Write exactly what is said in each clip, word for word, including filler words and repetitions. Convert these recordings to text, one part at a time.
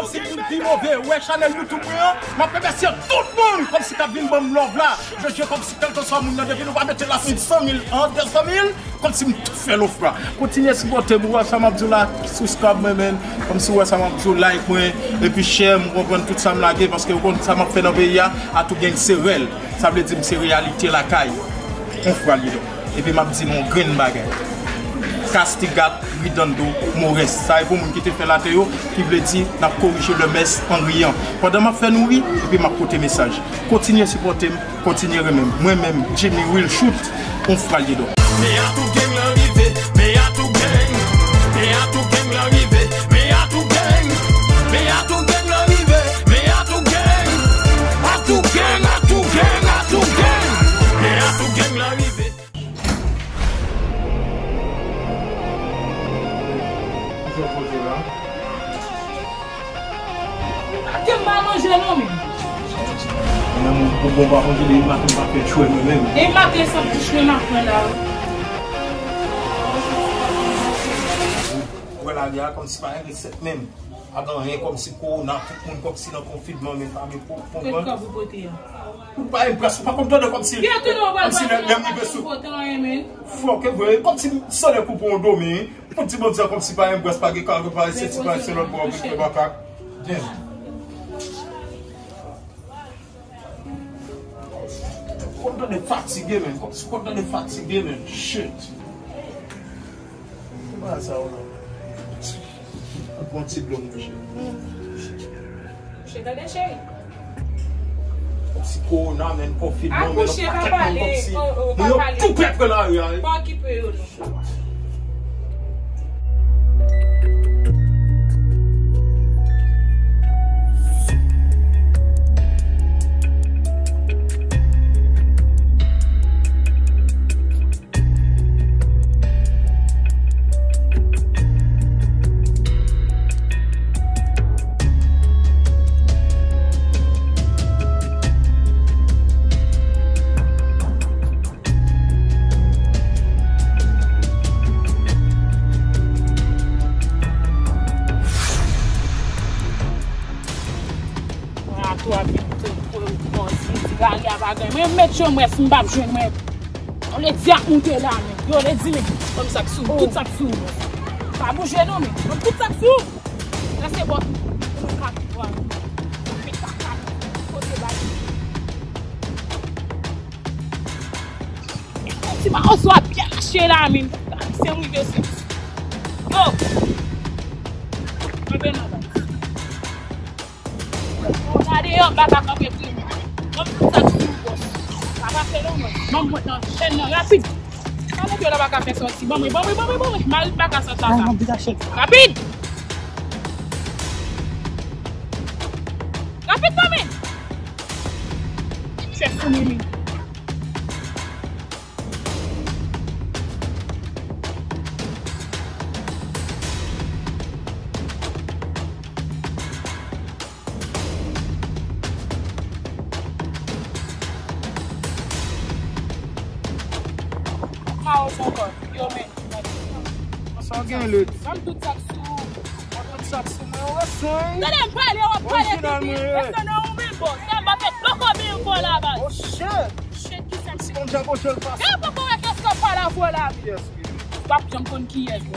Kòmsi pou di move, wè chanèl YouTube mwen an, m ap remèsye tout moun kòmsi k ap vin ban m love la. Jodi a kòmsi kèlkeswa moun nan, depi nou pa mete la sou san mil an, de san mil, kòmsi m tou fè love la. Kontinye sipòte m, ou wè sa m ap di w la, subscribe mwen, men. Kòmsi ou wè sa m ap di w, like mwen, epi share m, ou konprann tout sa m lage, paske ou konn sa m ap fè nan peyi a, Atougang se rèl. Sa vle di m se reyalite lakay. On fwa l ye donk. Epi m ap di nou yon grenn bagay. Castigat ridando mores. Sa e pou moun ki te fè late yo, ki vle di n ap korije le mès an riyan. Pandan m ap fè nou ri, epi m ap pote mesaj. Kontinye sipòte m, kontinye renmen m. Mwen menm, Jimmy Will Shoot, on fwa l ye donk. Me Atougang lan rive, me Atougang, me Atougang lan rive, me Atougang, me Atougang lan rive, me Atougang, Atougang, Atougang, Atougang, me Atougang lan rive. Kisa w poze la? Ate m pa manje non, men. Mwen menm, ou bon pa manje, depi maten m pa fè chwè mwen menm. Depi maten, sandwich mwen m ap pran la. Wè lari a kòmsi pa gen resèt menm. Pa gen anyen, kòmsi kowona, tout moun kòmsi nan konfinman, men pa gen pou konprann. Kòb ou pote a? Ou pa gen plas, ou pa konn tande kòmsi, kòmsi lè, lè m rive sou. Fòk e vre, kòmsi m sòlè koupe yon domi. Pou ti Bondye kòmsi pa gen brès, pa gen kare, pa gen seti, pa gen se lòt bò, gen fè makak. Damn. Kòm tande fatige, men. Kòmsi kòm tande fatige, men. Shit. Ki bagay sa yo la? Al pran ti dlo, monchè. Monchè, tande, cheri. Kòmsi kowona, men, konfinman, men, yon pakèt moun kòmsi moun yo tou prè pran lari a, wi. Pa okipe yo, non. Mwen a twa vin te kwe w kòzi, ti lari a pa gen. Mwen met yo mwen si m p ap jwenn mwen. Yo le di ap moute la men. Yo le di men. Kòm sa k sou, tout sa k sou. Pa bouje non men. Kòm tout sa k sou. Reste bò tou. Pou nou ka vwa. Met pa ka. Kote bay. Ti mawozo a byen mache la men. Se yon rive sou. Oh. Mwen ben nan bay. Gade yo, m pa ka kanpe pri. Ban m tout sa k sou bòs. Pa pase non mwen. Ban m mwen nan chèn nan rapid. Sa nèg yo la pa ka fè sòti. Ban mwen, ban mwen, ban mwen, ban mwen. Mari m pa ka sòti sa. Rapid. Rapid non men. Chèf sou mimi. Kawo ankò, yo men. Sa w gen, Lady? Ban m tout sa k sou ou. Ban m tout sa k sou mwen, ou wè sa, wi. Tande m pale, w ap pale pipi. Reste nan ou menm, bò. Sa m pa fè poko byen fò la, baz. Oh, shit. Shit, ki sa k sou? Bon, jan bon, jan l pase. Gade poko wè kiyès k ap pale avè w la, men. Yes, wi. W ap janm konn kiyès, bò.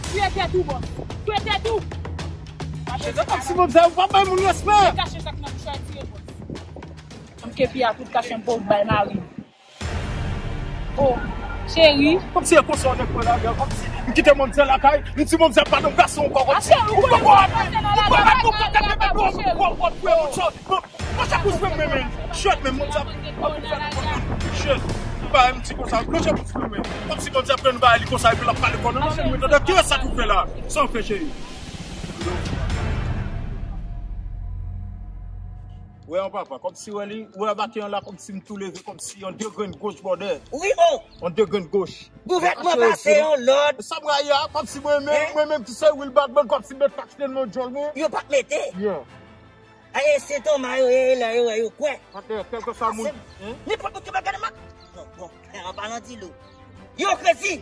Tuye tèt ou, bòs. Tuye tèt ou. Chete kòm si moun sa yo pa bay moun respè. Kache sa k nan bouch la, tire, bòs. M ke pi a tout kache m pou bay mari. Oh, cheri. Kòm si e konsa w nèg pran lari a, kòm si m kite manmzèl lakay, m di manmzèl pa nan gason ankò, kòm si ou poko rape, ou poko rape, ou poko rape, ou poko rape, ou poko rape. Lonje pous mwen, men, men. Shit, men, moun sa ap fè nou konn shit. Bagay m di konsa, lonje pous mwen, men. Kòm si moun sa ap pran bagay li konsa, epi l ap pale kò nou. Non, men, mwen, tande, ki sa k ou fè la? Sa w fè, cheri? Wè, yon papa, kòm si wè li, wè maten an la, kòm si m tou leve, kòm si yon de grenn goch bòdè. Wi, oh! Yon de grenn goch. Gouvènman pase yon lòd. Sa m rayi a, kòm si mwen menm, mwen menm ki se Will Batman, kòm si m met tax nan djòl mwen. Yo pa t mete. Yeah. Ayisyen toma yo ye, lè yo wè yo kwè. Patnè, kèlkeswa moun. Nenpòt moun ki pa gade mak. Non, bon, an palan di lou. Yo krezi.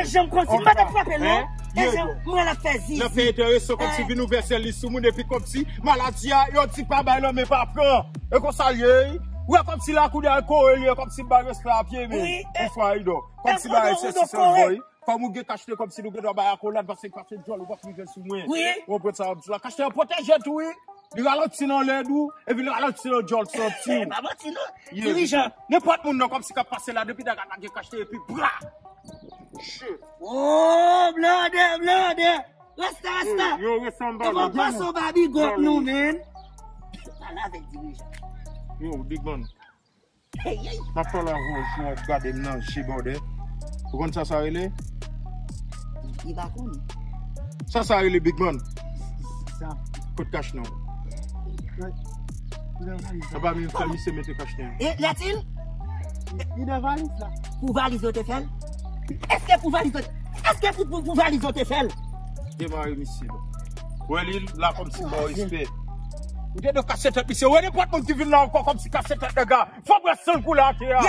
E jan m konsi, m pa t ap frape l non. E jan m wè l ap fè zizi. Nan fè enteresan kòmsi vin ouvè sèvis sou moun epi kòmsi maladi a, yo di pa bay lanmen pa pran. E konsa l ye, wi. Ou wè kòmsi la kounye a kore l ye, kòmsi m bay respè a pye men. Wi. Ou fwa idò. Kòmsi bagay se si sèl boy. Kòm ou gen kachne kòmsi nou gen dwa bay akolad, paske kachne djòl ou p ap rive sou mwen. Wi. Ou konprann sa w ap di la? Kachne an pwoteje tou, wi. Li ralanti nan lèd ou, epi li ralanti nan djòl santi w. Pa manti non. Dirijan. Nenpòt moun nan kòmsi k ap pase la, depi daga la gen kachne, epi bra. Shit. Oh, blande, blande. Rasta, rasta. Yo, yo, resta anba. E bon, pase yon babigòt nou, men. Pale avèk dirijan. Yo, Big Man. M ap pale avè w, jou w ap gade m nan je bòdè. Ou konn sa sa rele? Li pa konn. Sa sa rele, Big Man? Sa. Kot kachne w? Anba men m fè misye mete kachne an. E, Latil? Li nan valiz la. Pou valiz yo te fè l? Èske pou valiz yo te, èske pou, pou, pou valiz yo te fè l? Demare misye. Wè li la kòmsi ba w respè. Ou te dwe kase tèt misye. Wè nenpòt moun ki vin la ankò kòmsi kase tèt nèg la. Fò m wè san l koule atè a.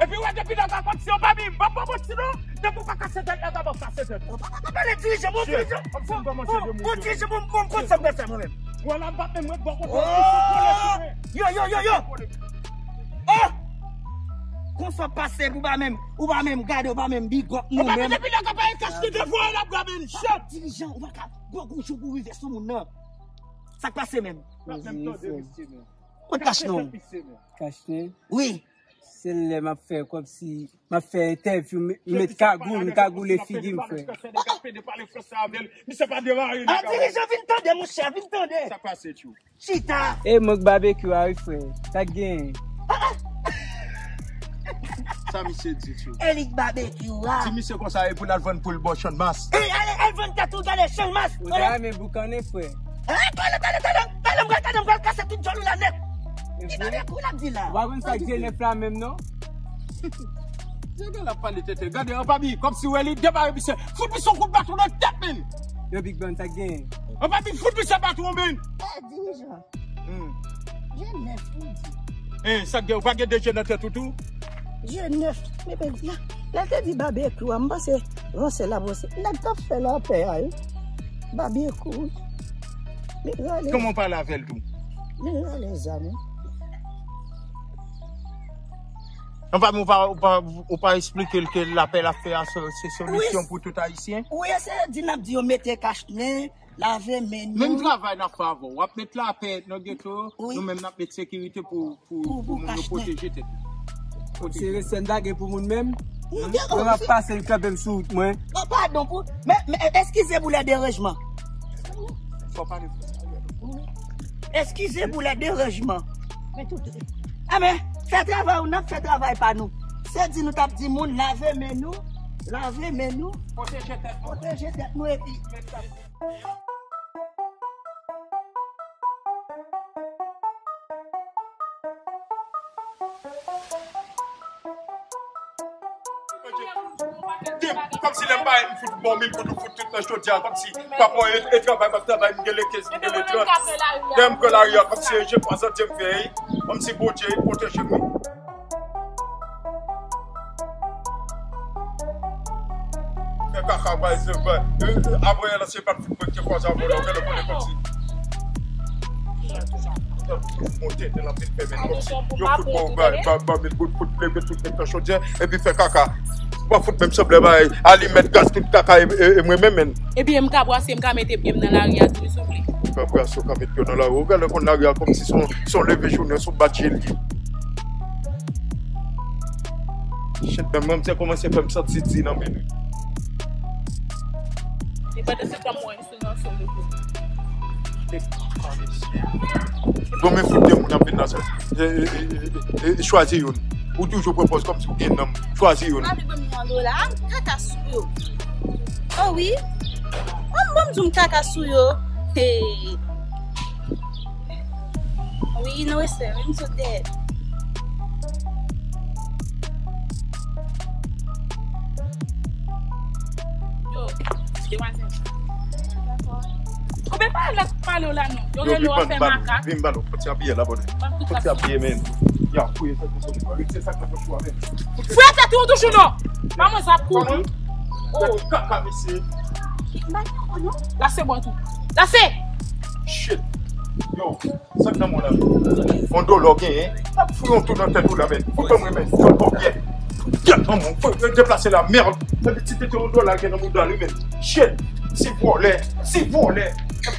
Epi wè depi nèg la kòmsi yon pa mi, m p ap pran manti non. Depi w pa kase tèt nèg la, m ap kase tèt ou. Ou pa ka pale dirijan, bon dirijan. Bon dirijan, bon, bon, konn sa m pral fè mwen menm. Wè la m p ap menm ret bò kote w. Yo, yo, yo, yo. Oh! Konsa w pase, ou pa menm, ou pa menm gade, ou pa menm bigòt nou menm. Depi nèg la pa kase tèt ou, l ap grabe l, shit. Dirijan, ou pa ka, bon, gon jou pou rive sou moun nan. Sa k pase menm? Kot kachne w? Kachne? Wi. Se lè m ap fè kòmsi m ap fè entèvyou, m met kagoul, m kagoule figi m, frè. Misye pa demare. Ah, dirijan, vin tande, monchè, vin tande. Sa pase, tchou? Chita. E mank babekyou a, wi, frè. Sa k genyen? Sa misye di, tchou? E li k babekyou a. Di misye konsa, e pou l al vann poul bò Channmas. E, al, al vann tèt ou, gade Channmas. Ou ta renmen boukannen, frè. Eh, talè, talè, talè, talè, m pral, talè, m pral kase tout djòl ou la nèt. Ki bagay kou l ap di la? Ou pa konn sa k Jenèf la menm non? Nèg la ap pale tenten. Gade, anpabi, kòmsi wè li demare misye. Fout misye yon kout baton nan tèt, men. Yo, Big Ban, sa k genyen? Anpabi, fout misye baton, men. Eh, dirijan. Hmm. Jenèf, ou di. Eh, sa k gen, ou pa gen de je nan tèt ou tou? Jenèf, men, men, la, lè l te di babekyou a, m panse ranse la, ranse. Nèg t ap fè lapè a, wi. Babekyou, wi. Li rale. Kòman w pale avè l tou? Li rale zam, wi. Anpabi, ou pa, ou pa, ou pa esplike l ke lapè l ap fè a se, se solisyon pou tout Ayisyen? Wi, se di n ap di yo mete kachnen, lave men nou. Menm travay n ap fè avè w. W ap met lapè nan geto, nou menm n ap met sekirite pou, pou, pou moun yo pwoteje tèt yo. Se respè n pa gen pou moun menm? Mwen m ap pase l kanpe m sou wout mwen. Oh, padon pou, men, men, eskize pou lè deranjman. Fò pale. Eskize pou lè deranjman. Men tout. Ah, men, fè travay ou, n ap fè travay pa nou. Se di nou t ap di moun, lave men nou, lave men nou. Pwoteje tèt nou. Pwoteje tèt nou epi. Kòmsi lè m bay, m fout bon mil goud, ou fout tout nan chodyè, kòmsi papa e, e travay, m ap travay, m gen le kenz, m gen le trant. Lè m pran lari a, kòmsi e je pran zòt je m fè, kòmsi Bondye pwoteje m. Fè kaka, bay, se, bay. Apre, la, se pa t fout mwen ki te kwaze avè w la, ou genlè konnen kòmsi. Monte, te nan pil fè, men kòmsi yo fout bon, ba, ba, ba, mil goud, fout leve tout nèg nan chodyè, epi fè kaka. Ou pa fout menm sanble bay, alimèt, gaz, tout kaka, e, e, e mwen menm, men. Epi m ka brase, m ka mete pye m nan lari a tou, wi, souple. Ou ka brase, ou ka met pye w nan lari. Ou genlè konn lari a kòmsi se yon, se yon leve jounen, se yon bat je l ye. Shit, menm mwen, se kòmanse fè m santi di nan men nou. E pandan se tan, mwen, Bon, men fout de moun ap vin nan sèl. E, e, e, e, e, e, chwazi youn. Ou toujou pran pòz kòmsi ou gen nanm. Chwazi youn. Mwen vin ban m yon dola. Kaka sou yo. Oh wi. Mwen, mwen, m di w m kaka sou yo. Hey. Wi, nou respe, wi, m sot dèyè. Yo, demwazèl. Konbyen pale la k pale w la non? Yo rele w ap fè makak. Vin ba nou, fòti abiye la, bòdè. Fòti abiye, men. Ya, fouye sa, se sa k nan poch ou a, men. Fouye tèt ou touche non. Pa mwen sa ap kouri. Oh. Kaka, mesye. Lase bò tou. Lase! Shit. Yo. Sa k nan men w la? Yon dola w genyen? W ap fout yon tou nan tèt ou la, men. Fout ban mwen, men. Yon bon pyè. Pyè nan men w. Fò yo deplase la, mèd. Epi ti tete yon dola gen nan mouda li, men. Shit. Ti vòlè. Ti vòlè.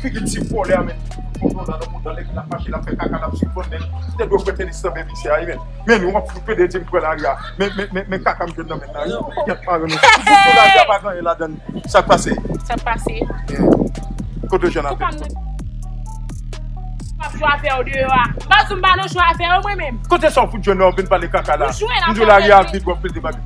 Figi ti vòlè a, men. Yon dola nan mouda nèg la, mache la, fè kaka, l ap swiv bòt nèg. Te dwe prete li san men misye a, men. Men, w ap fout pede di m pran lari a. Men, men, men, men kaka m jwenn nan men la. Gèt mare nou. Fout dola a pa gen anyen ladan l. Sa k pase? Sa k pase? Kote w jwenn apèl? M ap jwe afè yo deyò a. M pa di w m pa nan jwe afè yo mwen menm. Kote sa w fout jwenn lè w vin pale kaka la? M jwe la, m di w lari a vid, w ap pede bagay.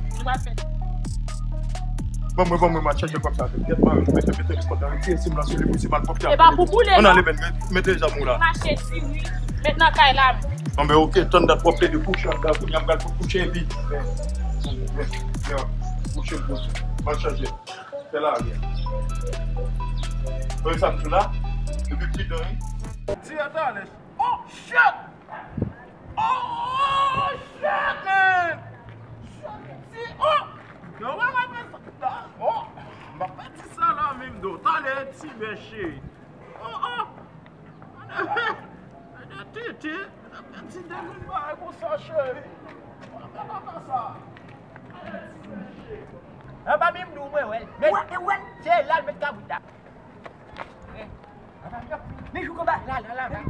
Ban mwen, ban mwen, m ap chèche kòb sa. Gèt mare nou, mete, mete kòb la, retire sim lan sou li pou se malpwòpte. E pa pou boule non. Ann ale, men, mete zam ou la. Mache tire, met nan kay la. Bon, men oke, tann dat w ap plede kouche anndan, kounye a m pral fout kouche epi. Men, men, men, kouche m kouche. M al chanje. Fè lari a. Wè sa m di w la? Epi pridan, wi. Di atalè. Oh, shit! Oh, shit, man! Shit, ti, oh! Yo, wè, wè, wè, sa, oh! M ap pèdi sa la menm, do. Talè, ti bèche. Oh, oh! Titi, ti de moun bagay konsa, cheri. Papa sa. Anba mi m di w mwen wè l. Men, wè, wè l. Se la l met kabrit la. Men jou konba. La, la, la, la.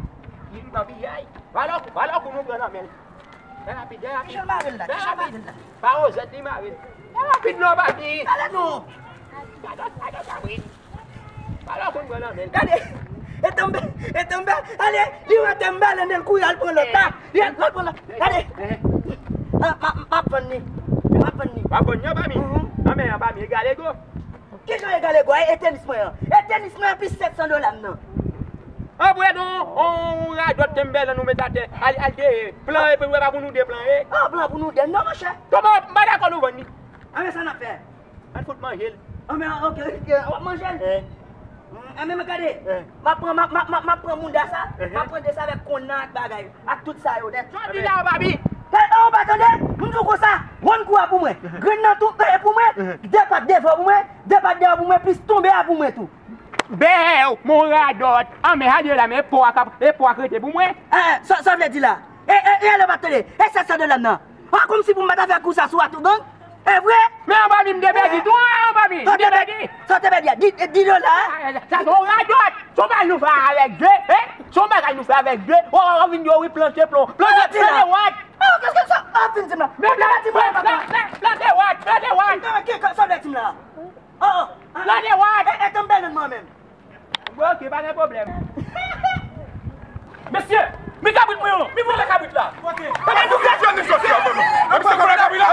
Li pa piyay. Valò, valò kou nou pran nan men l. Trè rapid, trè rapid. Kijan l mare l la? Kijan l mare l la? Pa yon zèt li mare l. Trè rapid non, papi. Ale non. Gade, gade, gade. Pale w konn pran nan men l. Gade, e tanbè, e tanbè, ale, li wè tanbè, lè l kouri al pran lòt la. Li al pran lòt. Gade. Ah, m ap, m ap vann li. M ap vann li. W ap vann li anba mi? Mhm. Anmè, anba mi, egale go. Kijan egale go? E tenis mwen an. E tenis mwen an plis sèt san dola m nan. Anbre non, on radòt tanbè lan nou met atè. Al, al deye. Plan e pou nou, e pa pou nou de plan e. Ah, plan pou nou de. Non, monchè. Kòman, m pa dakò nou vann li. Anmè, sa n ap fè? Ann fout manje l. Anmè, ok, ok, w ap manje l? Eh. Mm, anmè, men gade. Eh. M ap pran, m ap, m ap, m ap, m ap pran mouda sa, eh, m ap pran de sa avèk konn nan ak bagay, ak tout sa yo nèt. Sa w di la, papi? Eh, oh, pa tande? M di w konsa, wonn kou a pou mwen. Eh. Grenn nan tou, eh, pou mwen. Eh. De pat devan pou mwen, de pat dèyè pou mwen, plis tonbe a pou mwen tou. Bèw, mon radòt. Anmè, ale la, men e po a k ap, e po a k rete pou mwen. Eh, eh, sa, sa w vle di la? Eh, eh, eh, ale, pa tande. E sèt san dola m nan. Ah, kòmsi pou m pa ta fè kou sa sou Atougang? E vre? Men anba mi m te pèdi tou, anba mi m te pèdi. Sa w te pèdi a? Di, di dola? Ah, sa se yon radòt. Se yon bagay nou fè avèk de, eh? Se yon bagay nou fè avèk de. Oh, oh, oh, vin di w wi plante plon. Plante, plante wat. Ah, kèske sa w ap vin di m la? Men plante, plante, plante wat, plante wat. Ki, ki, sa w vle di m la? Oh, oh, ah. Plante wat. E, e tanbè nan mwen menm. Bon, ok, pa gen pwoblèm. Mesye, men kabrit mwen an, men vòlè kabrit la. Bagay nou fè. Mesye, mesye, mesye, mesye, vòlè kabrit la.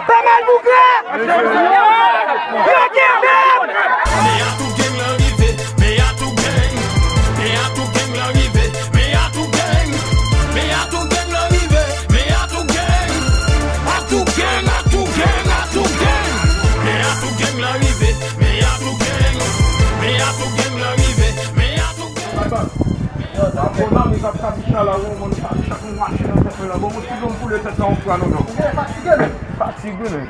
Fè mal bougre. Yo kenbe. Men Atougang lan rive, men Atougang, men Atougang lan rive. Kabicha la, ou konn kabicha pou mache nan tèt mwen la. Bon, mwen ti bon poule tèt la, on fwa non non. Fatige, men. Fatige, men.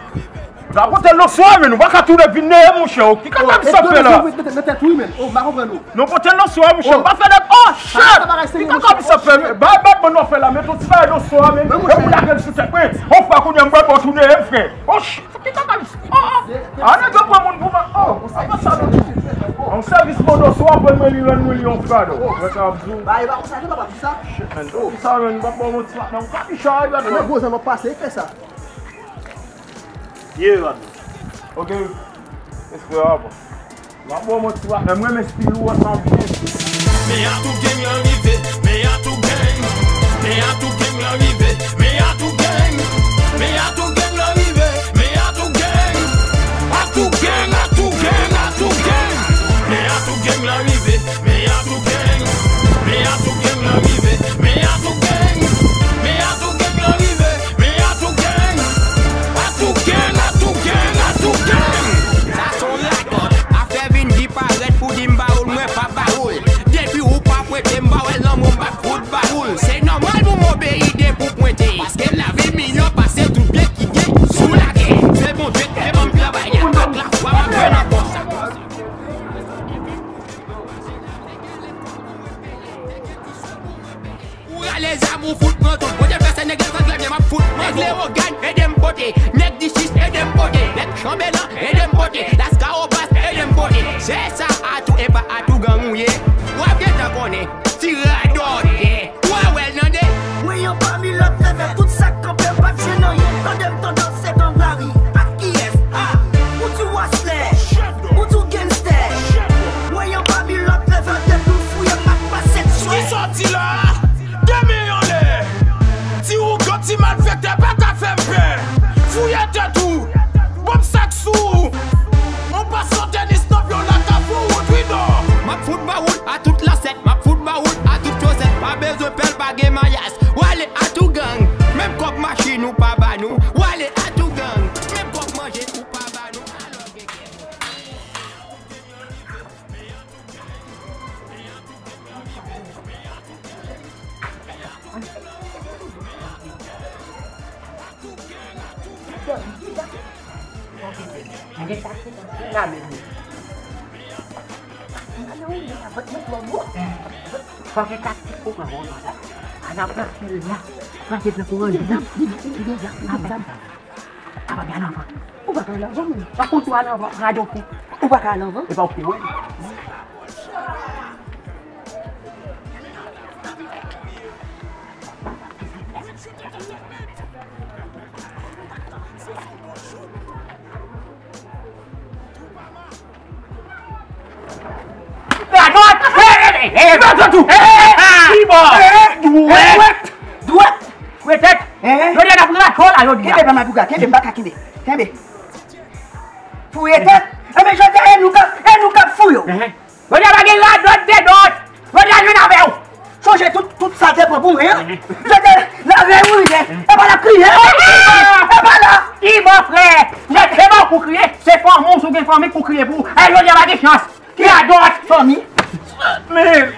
Ou ta pote l nan swa, men ou pa ka tounen vin neye, monchè. Ki kaka misye ap fè la? Nan tèt wi, men. Oh, m pa konprann ou. Non, pote l nan swa, monchè. M pa fè nèg. Oh, shit! Ki kaka misye ap fè, men? Bay, bay, ban nou fè la. Met yon ti bagay nan swa, men. E pou lage l sou tèt mwen. On fwa kounye a m pral ba w tou neye, frè. Oh, shit! Ki kaka misye? Oh, oh. A, nèg yo pran moun pou ma-, oh, apa sa nou di? On sèvis modo sou apre mwen li rann mwen li on fado. Wè sa ap di w. Ba, e pa konsa, nou pa pa di sa. Shit, man. Pou sa, man, m pa ba w manti la, non. Kabicha, e gade. Nan gwo zan w ap pase, e fè sa. Ye, gade. Ok. Espè a bon. W ap ba w manti la, men m renmen stil ou an, sa byen. Men Atou Gang lan rive, men Atou Gang. Men Atou Gang lan rive, men Atou Gang. Men Atou Gang lan rive, men Atou Gang. Atou Gang, Atou Gang, Atou Gang. Men Atou Gang lan rive, men Atou Gang. Men Atou Gang lan rive, men Atou Gang. Men Atou Gang lan rive, men Atou Gang. Atou Gang, Atou Gang, Atou Gang. Sa se yon radòt. Afè vin di parèt pou di m ba ou l, mwen pa ba ou l. Depi ou pa pwente m ba w, lanmou m pa fout ba ou l. Se nòmal pou m obeyi depi w pwente. Paske lavi m miyò pase tout byen ki gen sou latè. Se Bondye ki te ban m travay ak lafwa m ap jwenn ankò sa. Ou rale zam ou fout pran tout. Bondye fè se nèg la trangle byen m ap fout pran tout. Nèg Lewogàn ede m pote. Nèg Disis ede m pote. Nèg Chanbelan ede m pote. Laskawobas ede m pote. Se sa Atou e pa Atou Gang ou ye. W ap gentan konnen. Ti radòtè. W a wè l tande. Mwen yon pami lòt leve. Tout sa k kanpe p ap jwenn anyen. Tande m tandans se gang lari. Ak kiyès? Ha! Ou di w aslè. Ou di w genstè. Mwen yon pami lòt leve. Depi w fouye m ap pase l chwè. Ki sa w di la? Demen anlè. Ti ougan, ti malfektè pa ka fè m pè. Fouye tèt ou. Ban m sa k sou ou. On pa sou tenis nan pye w la ka fou ou twidò. M ap fout ba ou l a tout lansèt. M ap fout ba ou l a tout chozèt. Pa bezwen pè l, pa gen mayas. W ale Atou Gang. Menm kòb machin ou pa ba nou. W ale Atou Gang. Menm kòb manje ou pa ba nou. Alò, gen kè. Fò gen taktik pou pran konsa. An ap pran pil la. Pran pil la pou rann. Apa gen anvan. Ou pa ka al anvan, men. Sa konn tou al anvan, radòtè. Ou pa ka al anvan. E pa ou ki wè. Radòt! Radòt tou! Dwèt! Dwèt! Dwèt! Jodi a n ap radòt la, jodi a. Kenbe pa Madouga, kenbe, m pa ka kenbe. Kenbe. Fouye tèt. Enben, jodi a, e nou k ap, e nou k ap fouye w. Jodi a pa gen radòt, dedòt. Jodi a jwenn avè w. Sonje tout, tout sa te pran pou mwen an. Jodi a, lave mouri, e pa la kriye. E pa la. Ki bò frè? Nèg se ba w pou kriye. Se fanmi w, si w gen fanmi pou kriye pou ou. E jodi a pa gen chans. Ki radòt fanmi? Men,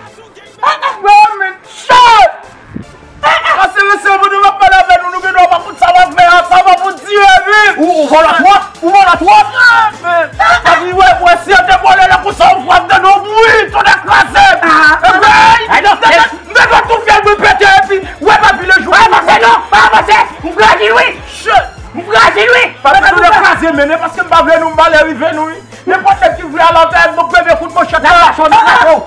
men, shit! Pase mesye, pou nou pa pale avè nou, nou gen dwa pa konn sa w ap fè a, sa w ap tire vit! Ou, ou vòlò twòp! Ou vòlò twòp! Men, sa di, wè, wè, si yo te vòlè la konsa, ou frap de nou, wi, tonnè kraze! Ebyen, m te dwa tou fè bri pete, epi, wè, pa pile jou. Pa avanse non, pa avanse! M frajil, wi! Shit! M frajil, wi! Pa bezwen kraze men, e paske m pa vle nou, m pa lè rive nou, wi. Nenpòt nèg ki vle al antre ak nou, premye kout manchèt la. Mwen,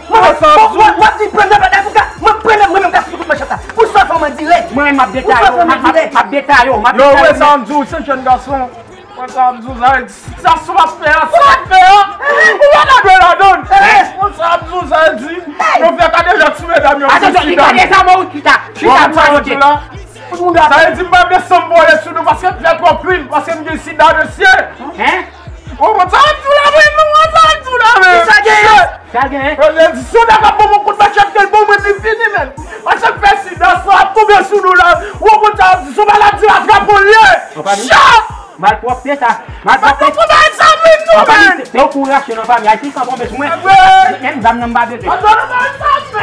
mwen, mwen, mwen di premye bagay pou ka, mwen premye, mwen menm ka fouti kout manchèt la. Pou sa fè mwen dirèk. Mwen, m ap detaye w, m ap, m ap detaye w, m ap detaye w. Yo, wè sa m di w, se jèn gason. Wè sa m di w, sa, sa, sa w ap fè a, sa w ap fè a. Ou pa ta dwe ladann. Wè sa m di w, sa di. Yo fè kadejak sou medam yo. Atansyon, li gade sa, mwen, ou chita. Chita, mwen, ou chita. Sa vle di m pa vle san m vole sou nou paske m fè twòp lwil, paske m gen sida, mesye. Hein? Ou konn sa m di w la, wi, m konn sa m di w la, men. Sa genyen? Sa genyen? Yo di, si w ta ka ban m yon kout manchèt ke l ban mwen, li fini, men. Paske m fè sida, san ap tonbe sou nou la. Ou konn sa m di, se yon maladi la frape w l ye. An pa di. Chat! Malpwòpte sa. Malpwòpte. Malpwòpte sa vin nou, men. An pa di, se, se yon kou rache nan fanmi. Ayisyen san tonbe sou mwen. Menm zam nan m pa bezwen. An pa di sa, men.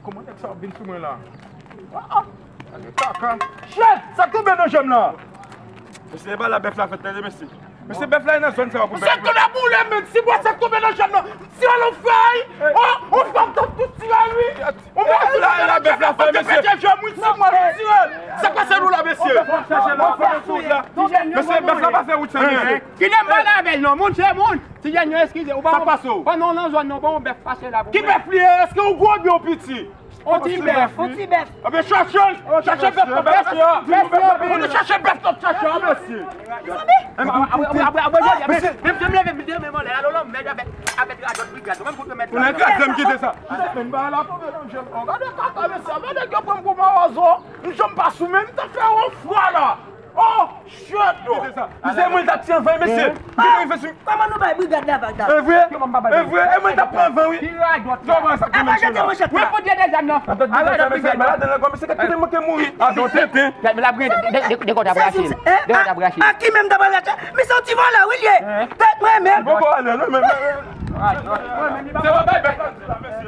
Kòman nèg sa ap vin sou mwen la? Ah, ah. Gade kaka. Shit! Sa k tonbe nan janm la? Mesye, e pa la bèf la fèt, tande, mesye. Mesye, bèf la e nan zòn sa yo pou bèf. Mesye, tonnè boule, men si bwa sa k tonbe nan janm la. Ti alon fèy! Oh, on fòm tank tout ti la, wi! On mwa la, la bèf la fè, mesye. Sa k pase nou la, mesye? Mesye, bèf la pa fè wout sa, mesye. Ki nèm pale avè l non, moun se moun. Ti jèn yo eskize, ou pa. Sa k pase w? Pandan w nan zòn nan, ou pa yon bèf pase la pou mwen. Ki bèf li ye? Èske ou gwo oubyen ou piti? On ti bèf. On ti bèf. Ebyen chache l, chache bèf nan bèf la. Ou chache bèf nan chache a, mesye. Mesye, ou nan gaz, m kite sa. Men bagay la tonbe nan jèl. Gade kaka, mesye, gade nèg yo pran m pou mawozo. M janm pa sou men, m ta fè yon fwa la. Oh, shit, yo. Misye mwen t ap tiye anvan, mesye. Misye rive sou. Kòman nou bay brigad la vag la? E vre? E vre? E mwen t ap pran van, wi. Yo, mwen sa k te mèt la. Mwen fout de zam nan. Avan nan brigad la. Malad nan kò, misye ka kite mwen ke mouri. A, don tenten. Men la bren, de kòt ap rache. De kòt ap rache. A ki menm dabò la? Misye yon ti vòlè, wi, l ye. Tèt mwen menm. Bon, bon, ale, non, men, men, men. Se pa bay bèk la, mesye.